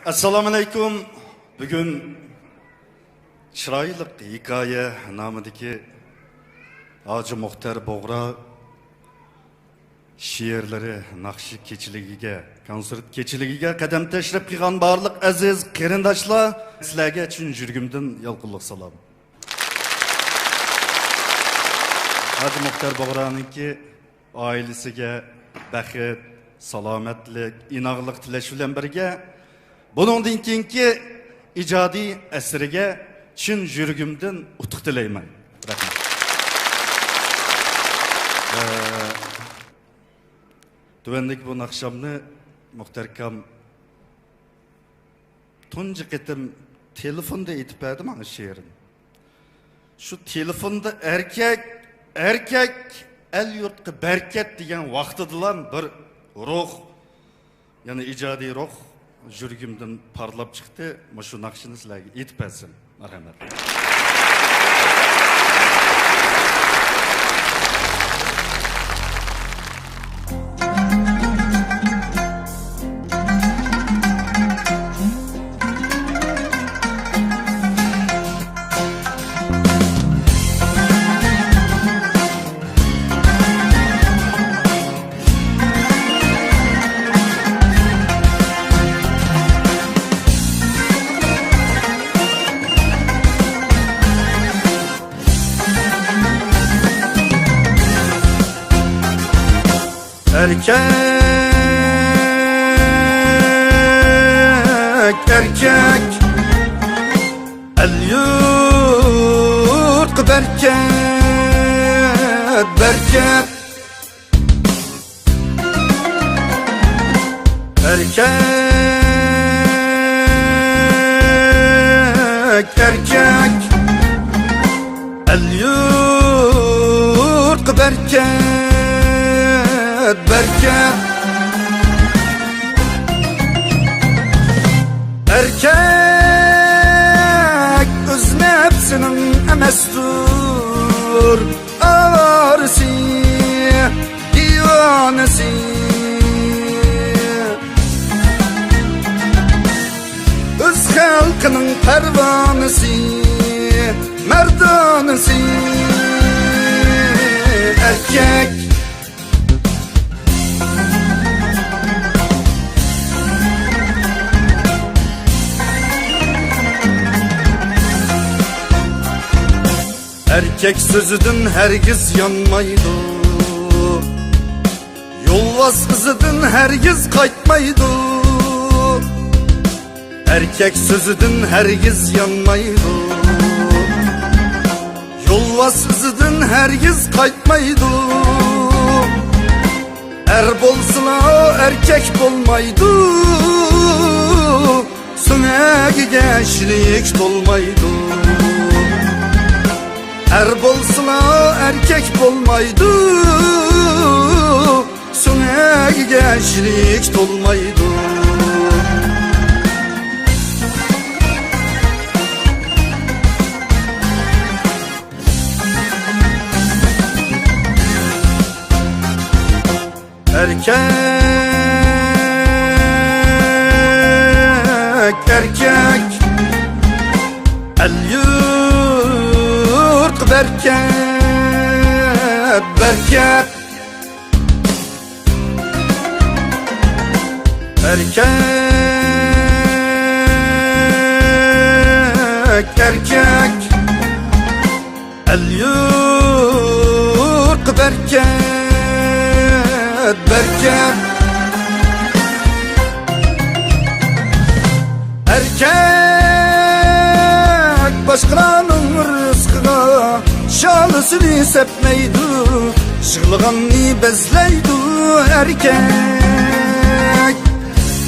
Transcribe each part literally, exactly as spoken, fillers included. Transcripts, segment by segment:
ئەسسالامۇئەلەيكۇم. بۈگۈن چىرايلىق ھېكايە نامىدىكى ھاجى مۇختەر بۇغرا شېئىرلىرى ناخشا كېچىلىكىگە، كونسېرت كېچىلىكىگە قەدەم تەشرىپ قىلغان بارلىق ئەزىز قېرىنداشلار، سىلەرگە چىن يۈرىكىمدىن يالقۇنلۇق سالام. ھاجى مۇختەر بۇغرانىڭكى ئائىلىسىگە بەخت، سالامەتلىك، ئىناقلىق تىلەش بىلەن بىرگە، بۇنىڭدىن كېيىنكى ئىجادىي ئەسىرىگە چىن يۈرىكىمدىن ئۇتۇق تىلەيمەن. رەھمەت. ئە، تۆۋەندىكى بۇ ناخشامنى مۇختەر ئاكام تۇنجى قېتىم تېلېفوندا ئېيتىپ بەردى ماڭا شېئىرنى. شۇ تېلېفوندا «ئەركەك، ئەركەك، ئەل-يۇرتقا بەرىكەت» دېگەن ۋاقتىدىلا بىر روھ، يەنى ئىجادىي روھ يۈرىكىمدىن پارلاپ چىقتى. مۇشۇ ناخشىنى سىلەرگە ئېيتىپ بەرسەم. مەرھەمەت. ئەركەك، ئەركەك، ئەل-يۇرتقا بەرىكەت، بەرىكەت. ئەركەك، ئەركەك، ئەل-يۇرتقا بەرىكەت، بەرىكەت. ئەركەك ئۆز نەپسىنىڭ ئەمەستۇر ئاۋارىسى، دىۋانىسى. ئۆز خەلقىنىڭ پەرۋانىسى، مەردانىسى، ئەركەك. ئەركەك سۆزىدىن ھەرگىز يانمايدۇ، يولۋاس ئىزىدىن ھەرگىز قايتمايدۇ. ئەركەك سۆزىدىن ھەرگىز يانمايدۇ، يولۋاس ئىزىدىن ھەرگىز قايتمايدۇ. ئەر بولسىلا ئەركەك بولمايدۇ، سۆڭەككە شىلىك تولمايدۇ. ئەر بولسىلا ئەركەك بولمايدۇ، سۆڭەككە شىلىك تولمايدۇ. ئەركەك، ئەركەك، ئەل-يۇرتقا بەرىكەت، بەرىكەت. ئەركەك، ئەركەك، ئەل-يۇرتقا بەرىكەت، بەرىكەت. ئەركەك باشقىلارنىڭ رىزقىغا شالىسىنى سەپمەيدۇ، يىغلىغاننى بەزلەيدۇ. ئەركەك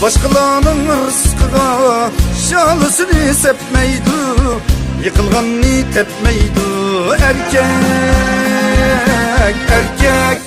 باشقىلارنىڭ رىزقىغا شالىسىنى سەپمەيدۇ، يىقىلغاننى تەپمەيدۇ. ئەركەك، ئەركەك.